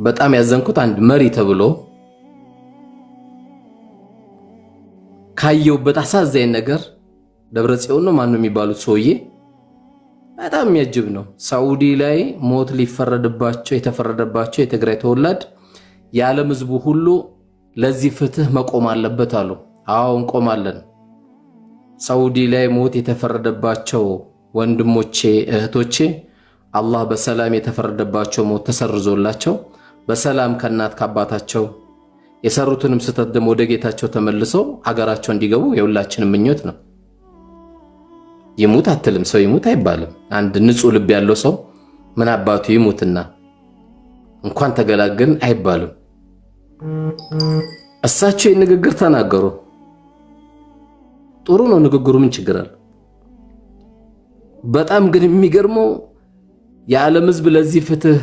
በጣም ያዘንኩት አንድ መሪ ተብሎ ካየውበት አሳዛኝ ነገር ደብረ ጽዮን ነው ማነው የሚባሉት ሰውዬ በጣም የሚያጅብ ነው። ሳዑዲ ላይ ሞት ሊፈረድባቸው የተፈረደባቸው የትግራይ ተወላጅ የዓለም ሕዝቡ ሁሉ ለዚህ ፍትህ መቆም አለበት አሉ። አዎ እንቆማለን። ሳዑዲ ላይ ሞት የተፈረደባቸው ወንድሞቼ እህቶቼ፣ አላህ በሰላም የተፈረደባቸው ሞት ተሰርዞላቸው በሰላም ከእናት ከአባታቸው የሰሩትንም ስህተት ደግሞ ወደ ጌታቸው ተመልሰው አገራቸው እንዲገቡ የሁላችንም ምኞት ነው። ይሙት አትልም፣ ሰው ይሙት አይባልም። አንድ ንጹሕ ልብ ያለው ሰው ምን አባቱ ይሙትና እንኳን ተገላገልን አይባልም። እሳቸው ንግግር ተናገሩ። ጥሩ ነው ንግግሩ፣ ምን ችግር አለ? በጣም ግን የሚገርመው የዓለም ሕዝብ ለዚህ ፍትህ፣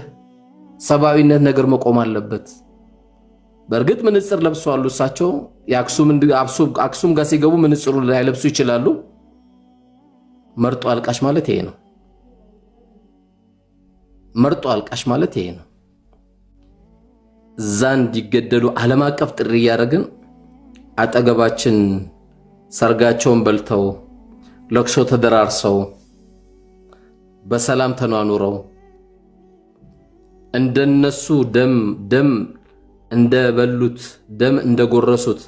ሰብአዊነት ነገር መቆም አለበት። በእርግጥ ምንጽር ለብሰዋል እሳቸው። አክሱም ጋር ሲገቡ ምንጽሩ ላይለብሱ ይችላሉ። መርጦ አልቃሽ ማለት ይሄ ነው። መርጦ አልቃሽ ማለት ይሄ ነው። እዛ እንዲገደሉ ዓለም አቀፍ ጥሪ እያደረግን አጠገባችን ሰርጋቸውን በልተው ለቅሶ ተደራርሰው በሰላም ተኗኑረው እንደነሱ ደም ደም እንደበሉት፣ ደም እንደጎረሱት፣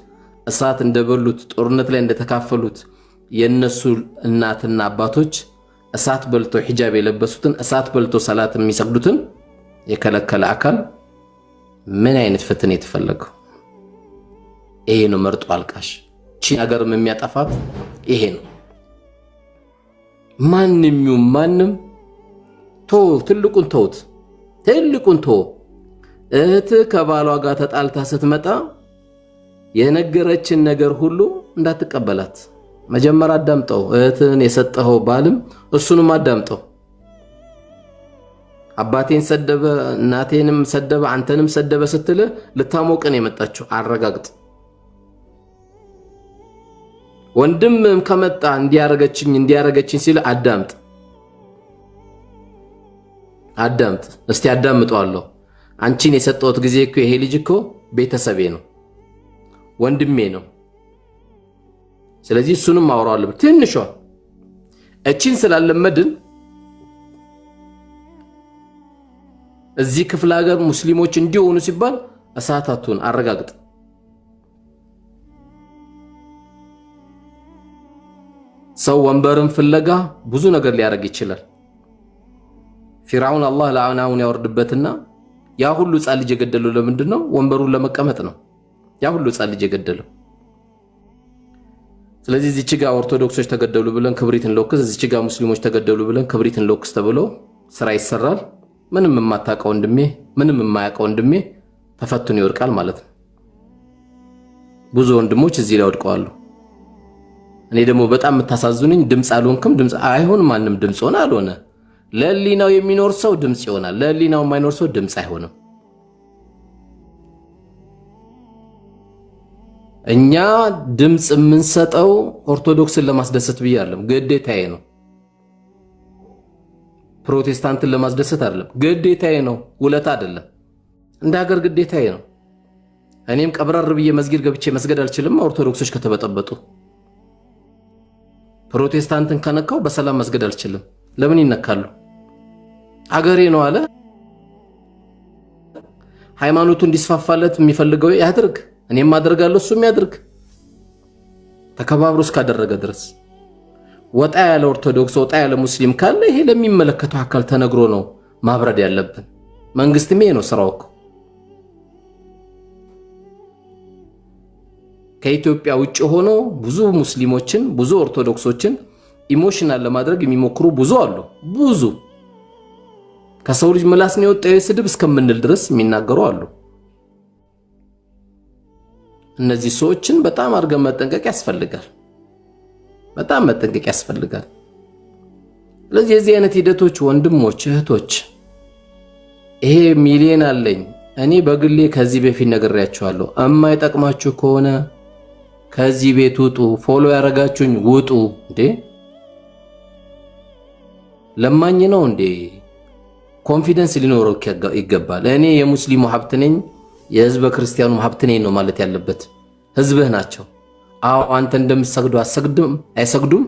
እሳት እንደበሉት፣ ጦርነት ላይ እንደተካፈሉት የነሱ እናትና አባቶች እሳት በልቶ ሒጃብ የለበሱትን፣ እሳት በልቶ ሰላት የሚሰግዱትን የከለከለ አካል ምን አይነት ፍትህ የተፈለገው? ይሄ ነው መርጦ አልቃሽ። ቺ ሀገርም የሚያጠፋት ይሄ ነው። ማንም ይሁን ማንም ቶ ትልቁን ተውት፣ ትልቁን ቶ እህት ከባሏ ጋር ተጣልታ ስትመጣ የነገረችን ነገር ሁሉ እንዳትቀበላት መጀመሪያ አዳምጠው። እህትን የሰጠኸው ባልም እሱንም አዳምጠው። አባቴን ሰደበ፣ እናቴንም ሰደበ፣ አንተንም ሰደበ ስትል ልታሞቅን የመጣችው አረጋግጥ። ወንድምም ከመጣ እንዲያረገችኝ እንዲያረገችኝ ሲል አዳምጥ፣ አዳምጥ። እስቲ አዳምጠዋለሁ። አንቺን የሰጠሁት ጊዜ እኮ ይሄ ልጅ እኮ ቤተሰቤ ነው፣ ወንድሜ ነው። ስለዚህ እሱንም አወራዋለሁ። ትንሿ እቺን ስላለመድን እዚህ ክፍለ ሀገር ሙስሊሞች እንዲሆኑ ሲባል እሳታቱን አረጋግጥ። ሰው ወንበርን ፍለጋ ብዙ ነገር ሊያደርግ ይችላል። ፊርዓውን አላህ ለአናውን ያወርድበትና ያ ሁሉ ሕፃን ልጅ የገደለው ለምንድን ነው? ወንበሩን ለመቀመጥ ነው። ያ ሁሉ ሕፃን ልጅ የገደለው። ስለዚህ እዚች ጋ ኦርቶዶክሶች ተገደሉ ብለን ክብሪት እንለኩስ፣ እዚች ጋ ሙስሊሞች ተገደሉ ብለን ክብሪት እንለኩስ ተብሎ ስራ ይሰራል። ምንም የማታውቀው ወንድሜ፣ ምንም የማያውቀው ወንድሜ ተፈትኖ ይወድቃል ማለት ነው። ብዙ ወንድሞች እዚህ ላይ ወድቀዋሉ። እኔ ደግሞ በጣም የምታሳዝኑኝ ድምፅ አልሆንክም፣ ድምፅ አይሆን ማንም ድምፅ ሆነ አልሆነ ለህሊናው የሚኖር ሰው ድምፅ ይሆናል። ለህሊናው የማይኖር ሰው ድምፅ አይሆንም። እኛ ድምፅ የምንሰጠው ኦርቶዶክስን ለማስደሰት ብዬ አይደለም፣ ግዴታዬ ነው። ፕሮቴስታንትን ለማስደሰት አይደለም፣ ግዴታዬ ነው። ውለታ አይደለም፣ እንደ ሀገር ግዴታዬ ነው። እኔም ቀብረር ብዬ መስጊድ ገብቼ መስገድ አልችልም ኦርቶዶክሶች ከተበጠበጡ። ፕሮቴስታንትን ከነካው በሰላም መስገድ አልችልም። ለምን ይነካሉ? አገሬ ነው አለ። ሃይማኖቱ እንዲስፋፋለት የሚፈልገው ያድርግ። እኔም አደርጋለሁ፣ እሱም ያድርግ። ተከባብሮ እስካደረገ ድረስ ወጣ ያለ ኦርቶዶክስ፣ ወጣ ያለ ሙስሊም ካለ ይሄ ለሚመለከተው አካል ተነግሮ ነው ማብረድ ያለብን። መንግስትም ይሄ ነው ስራው እኮ። ከኢትዮጵያ ውጭ ሆኖ ብዙ ሙስሊሞችን ብዙ ኦርቶዶክሶችን emotional ለማድረግ የሚሞክሩ ብዙ አሉ። ብዙ ከሰው ልጅ ምላስ ነው የወጣው ስድብ እስከምንል ድረስ የሚናገሩ አሉ። እነዚህ ሰዎችን በጣም አድርገን መጠንቀቅ ያስፈልጋል። በጣም መጠንቀቅ ያስፈልጋል። ስለዚህ የዚህ አይነት ሂደቶች ወንድሞች፣ እህቶች ይሄ ሚሊዮን አለኝ እኔ በግሌ ከዚህ በፊት ነግሬያችኋለሁ። እማይጠቅማችሁ ከሆነ ከዚህ ቤት ውጡ። Follow ያደረጋችሁኝ ውጡ። እንዴ ለማኝ ነው እንዴ? Confidence ሊኖረው ይገባል። እኔ የሙስሊሙ ሀብት ነኝ፣ የህዝበ ክርስቲያኑ ሀብት ነኝ ነው ማለት ያለበት። ህዝብህ ናቸው። አዎ አንተ እንደምትሰግዱ አሰግድም አይሰግዱም፣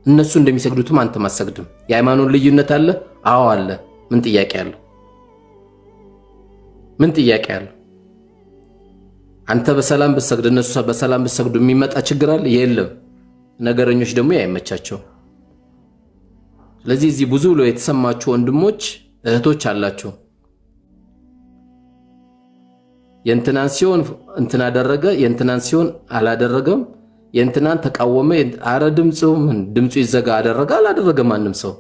እነሱ እንደሚሰግዱትም አንተም አሰግድም። የሃይማኖት ልዩነት አለ? አዎ አለ። ምን ጥያቄ አለው? ምን ጥያቄ አለው? አንተ በሰላም ብትሰግድ እነሱ በሰላም ብትሰግዱ የሚመጣ ችግር አለ? የለም። ነገረኞች ደግሞ አይመቻቸው። ስለዚህ እዚህ ብዙ ብሎ የተሰማችሁ ወንድሞች እህቶች አላችሁ። የእንትናን ሲሆን እንትና አደረገ፣ የእንትናን ሲሆን አላደረገም፣ የእንትናን ተቃወመ፣ አረ ድምፁ ድምፁ ይዘጋ አደረገ አላደረገ ማንም ሰው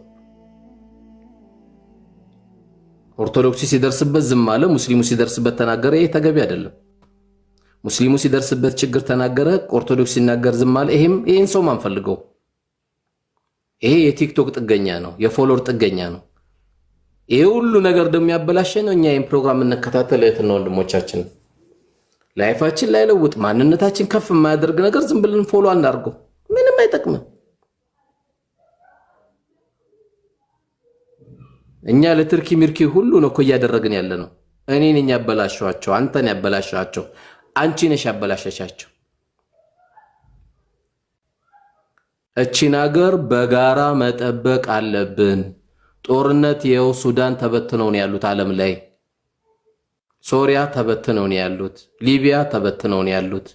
ኦርቶዶክሱ ሲደርስበት ዝም አለ፣ ሙስሊሙ ሲደርስበት ተናገረ። ይሄ ተገቢ አይደለም። ሙስሊሙ ሲደርስበት ችግር ተናገረ፣ ኦርቶዶክስ ሲናገር ዝም አለ። ይሄም ይሄን ሰው ማንፈልገው። ይሄ የቲክቶክ ጥገኛ ነው፣ የ follower ጥገኛ ነው። ይሄ ሁሉ ነገር ደግሞ ያበላሸ ነው። እኛ ይህን ፕሮግራም እንከታተል እህትና ወንድሞቻችን፣ life ኣችን ላይለውጥ ማንነታችን ከፍ የማያደርግ ነገር ዝም ብለን follow አናርገው፣ ምንም አይጠቅምም። እኛ ለትርኪ ሚርኪ ሁሉ ነው እኮ እያደረግን ያለ ነው። እኔ ነኝ ያበላሸኋቸው፣ አንተን ያበላሸኋቸው፣ አንቺ ነሽ ያበላሸሻቸው። እቺን አገር በጋራ መጠበቅ አለብን። ጦርነት ይኸው ሱዳን ተበትነው ነው ያሉት፣ ዓለም ላይ ሶሪያ ተበትነው ነው ያሉት፣ ሊቢያ ተበትነው ነው ያሉት፣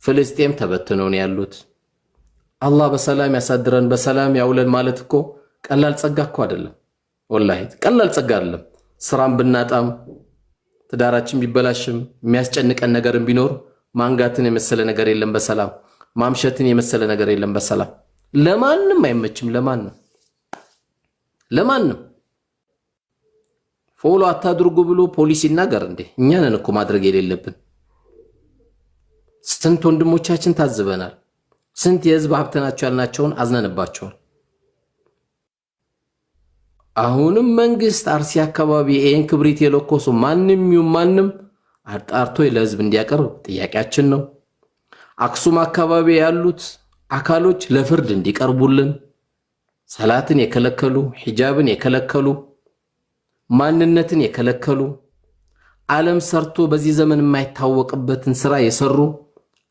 ፍልስጤም ተበትነው ነው ያሉት። አላህ በሰላም ያሳድረን በሰላም ያውለን ማለት እኮ ቀላል ጸጋ እኮ አይደለም። ወላሂ ቀላል ጸጋ አይደለም። ስራም ብናጣም ትዳራችን ቢበላሽም የሚያስጨንቀን ነገርም ቢኖር ማንጋትን የመሰለ ነገር የለም በሰላም ማምሸትን የመሰለ ነገር የለም በሰላም ለማንም አይመችም። ለማንም ለማንም follow አታድርጉ ብሎ ፖሊስ ይናገር እንዴ? እኛ ነን እኮ ማድረግ የሌለብን። ስንት ወንድሞቻችን ታዝበናል። ስንት የህዝብ ሀብት ናቸው ያልናቸውን አዝነንባቸዋል። አሁንም መንግስት አርሲ አካባቢ ይህን ክብሪት የለኮሱ ማንም ይሁን ማንም አጣርቶ ለህዝብ እንዲያቀርብ ጥያቄያችን ነው። አክሱም አካባቢ ያሉት አካሎች ለፍርድ እንዲቀርቡልን፣ ሰላትን የከለከሉ፣ ሒጃብን የከለከሉ፣ ማንነትን የከለከሉ፣ ዓለም ሰርቶ በዚህ ዘመን የማይታወቅበትን ስራ የሰሩ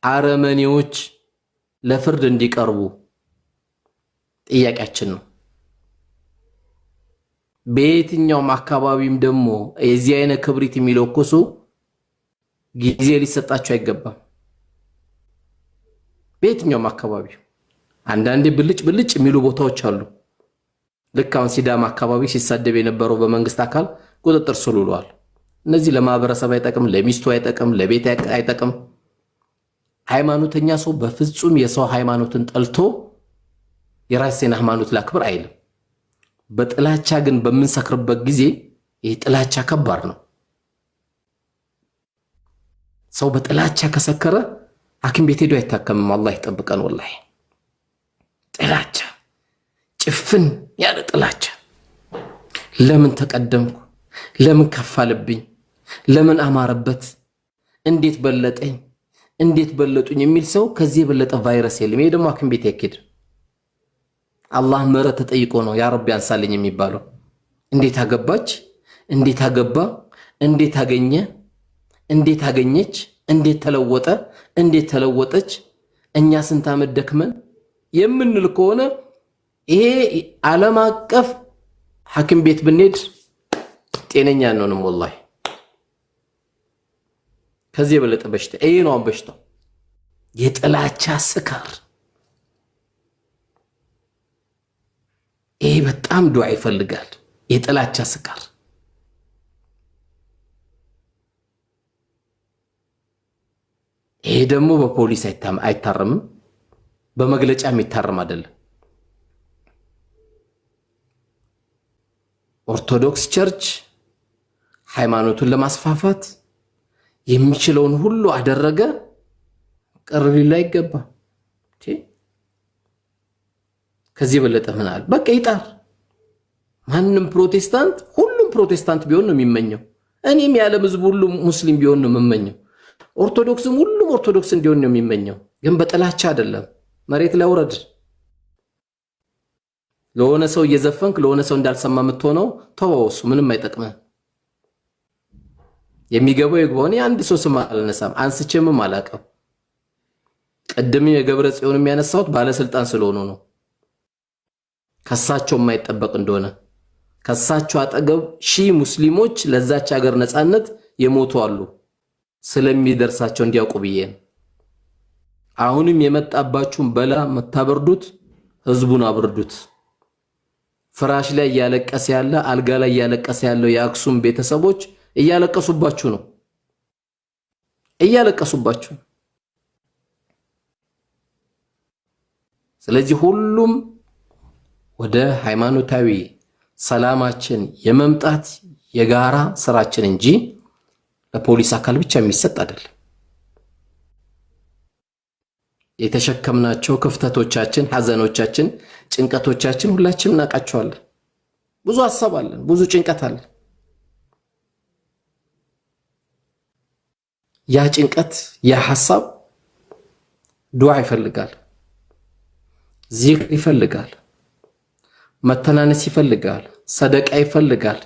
አረመኔዎች ለፍርድ እንዲቀርቡ ጥያቄያችን ነው። በየትኛውም አካባቢም ደግሞ የዚህ አይነት ክብሪት የሚለኩሱ ጊዜ ሊሰጣቸው አይገባም። በየትኛውም አካባቢ አንዳንዴ ብልጭ ብልጭ የሚሉ ቦታዎች አሉ። ልክ አሁን ሲዳማ አካባቢ ሲሳደብ የነበረው በመንግስት አካል ቁጥጥር ስር ውሏል። እነዚህ ለማህበረሰብ አይጠቅም፣ ለሚስቱ አይጠቅም፣ ለቤት አይጠቅም። ሃይማኖተኛ ሰው በፍጹም የሰው ሃይማኖትን ጠልቶ የራሴን ሃይማኖት ላክብር አይልም። በጥላቻ ግን በምንሰክርበት ጊዜ ይህ ጥላቻ ከባድ ነው። ሰው በጥላቻ ከሰከረ ሐኪም ቤት ሄዶ አይታከምም። አላህ ይጠብቀን። ወላሂ ጥላቻ፣ ጭፍን ያለ ጥላቻ። ለምን ተቀደምኩ? ለምን ከፋልብኝ? ለምን አማረበት? እንዴት በለጠኝ? እንዴት በለጡኝ? የሚል ሰው ከዚህ የበለጠ ቫይረስ የለም። ይሄ ደግሞ ሐኪም ቤት ያኬድ አላህ ምህረት ተጠይቆ ነው ያ ረቢ አንሳልኝ የሚባለው። እንዴት አገባች? እንዴት አገባ? እንዴት አገኘ? እንዴት አገኘች? እንዴት ተለወጠ? እንዴት ተለወጠች? እኛ ስንት ዓመት ደክመን የምንል ከሆነ ይሄ ዓለም አቀፍ ሐኪም ቤት ብንሄድ ጤነኛ አንሆንም። ወላሂ ከዚህ የበለጠ በሽታ ይሄ ነው። በሽታው የጥላቻ ስካር። ይሄ በጣም ዱዓ ይፈልጋል። የጥላቻ ስካር ይሄ ደግሞ በፖሊስ አይታረምም፣ በመግለጫ የሚታረም አይደለም። ኦርቶዶክስ church ሃይማኖቱን ለማስፋፋት የሚችለውን ሁሉ አደረገ። ቅር ሊል አይገባም። ከዚህ የበለጠ ምን አለ? በቃ ይጣር። ማንም ፕሮቴስታንት፣ ሁሉም ፕሮቴስታንት ቢሆን ነው የሚመኘው። እኔም የዓለም ሕዝብ ሁሉ ሙስሊም ቢሆን ነው የምመኘው። ኦርቶዶክስም ሁሉም ኦርቶዶክስ እንዲሆን ነው የሚመኘው። ግን በጥላቻ አይደለም። መሬት ላይ ውረድ። ለሆነ ሰው እየዘፈንክ ለሆነ ሰው እንዳልሰማ የምትሆነው ተወው፣ እሱ ምንም አይጠቅምህ። የሚገባው ይግባው። እኔ አንድ ሰው ስም አልነሳም፣ አንስቼምም አላውቅም። ቅድም የገብረ ጽዮን የሚያነሳሁት ባለስልጣን ስለሆኑ ነው። ከሳቸው የማይጠበቅ እንደሆነ ከሳቸው አጠገብ ሺህ ሙስሊሞች ለዛች ሀገር ነፃነት የሞቱ አሉ። ስለሚደርሳቸው እንዲያውቁ ብዬ ነው። አሁንም የመጣባችሁን በላ የምታበርዱት ህዝቡን አብርዱት። ፍራሽ ላይ እያለቀሰ ያለ፣ አልጋ ላይ እያለቀሰ ያለው የአክሱም ቤተሰቦች እያለቀሱባችሁ ነው፣ እያለቀሱባችሁ ነው። ስለዚህ ሁሉም ወደ ሃይማኖታዊ ሰላማችን የመምጣት የጋራ ስራችን እንጂ ለፖሊስ አካል ብቻ የሚሰጥ አይደለም። የተሸከምናቸው ክፍተቶቻችን፣ ሐዘኖቻችን፣ ጭንቀቶቻችን ሁላችንም እናውቃቸዋለን። ብዙ ሀሳብ አለን፣ ብዙ ጭንቀት አለን። ያ ጭንቀት ያ ሀሳብ ዱዓ ይፈልጋል፣ ዚክር ይፈልጋል፣ መተናነስ ይፈልጋል፣ ሰደቃ ይፈልጋል።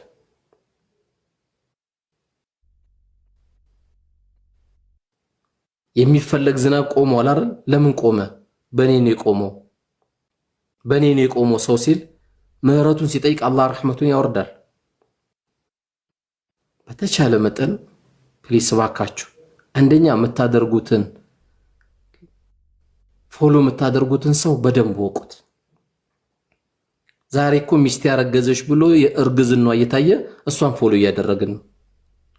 የሚፈለግ ዝናብ ቆሟል አይደል? ለምን ቆመ? በኔ ነው የቆመው፣ በኔ ነው የቆመው ሰው ሲል ምህረቱን ሲጠይቅ አላህ ረሕመቱን ያወርዳል። በተቻለ መጠን please እባካችሁ አንደኛ የምታደርጉትን follow የምታደርጉትን ሰው በደንብ ወቁት። ዛሬ እኮ ሚስት ያረገዘች ብሎ የእርግዝናዋ እየታየ እሷን follow እያደረግን ነው።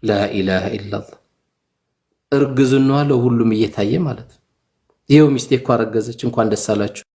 لا إله إلا الله። እርግዝናዋ ለሁሉም እየታየ ማለት ነው። ይኸው ሚስቴ እኮ አረገዘች እንኳን ደስ አላችሁ።